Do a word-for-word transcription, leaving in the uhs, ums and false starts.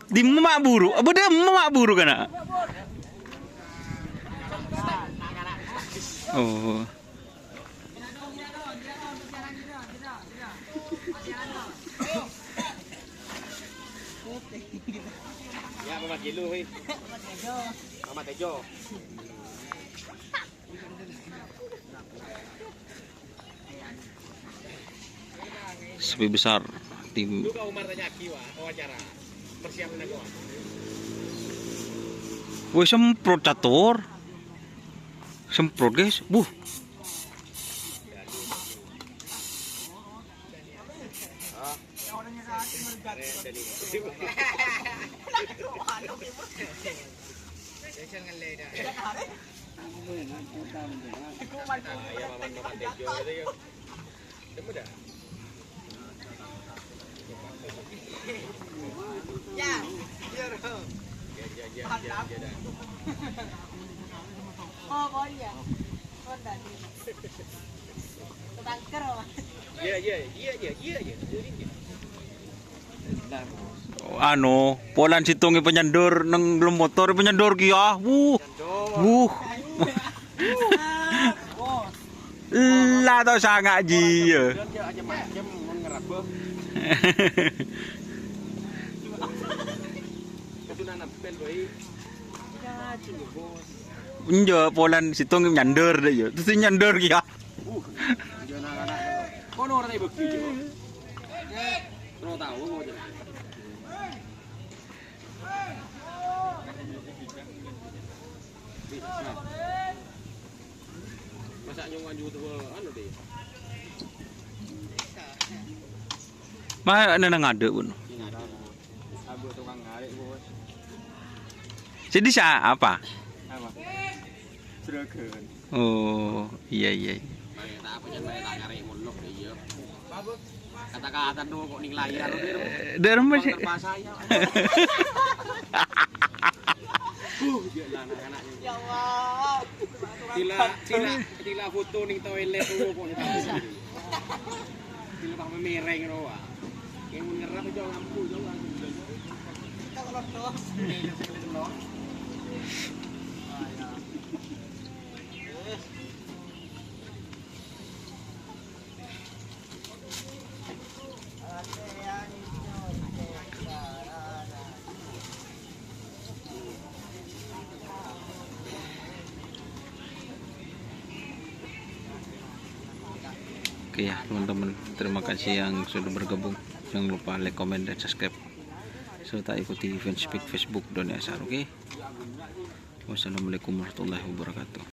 Dimma ma' buru? Apa dimma ma' buru kana'? Oh. Ya, Mama Jelu, hei. Mama Tejo. Sepi besar tim. Woi, semprot catur. Semprot, guys. Buh. Anu, polana sèttongnga panyandor neng dâlem motor, panyandor kèya. Wuh. Wuh. La tao sanga' jiyâ. Enjâ', polana sèttongnga nyandor dâ' iyâ. Terros nyandor kèya. Kono ora bagi, Jo. Terus tahu mau. Masa nyong anju tuwa anu deh. Mah nang adâ' pon. Ambu tukang ngarè', Bos. Jadi sa-, apa? Apa? Juragan. Oh, iya, iya, iya. Mare tak apa, Jan, mare tak ngarè' monok, iya. Kata-kata tuh kok ning layar, udah. Eh, dari mana sih? Terpaksa ya. Uh, dia lah anak-anaknya. Ya Allah. Sila, sila, sila foto ning toilet tuh kok ning toilet. Sila pas memereng, roh, ah. Yang mau nyerap itu ngampu, jauh langsung. Kita kalau dos. Ini, ini, ini, ini. Ah, ya. Oke ya, teman-teman, terima kasih yang sudah bergabung. Jangan lupa like, komen, dan subscribe, serta ikuti fanspage Facebook Doni Asar, oke? Wassalamualaikum warahmatullahi wabarakatuh.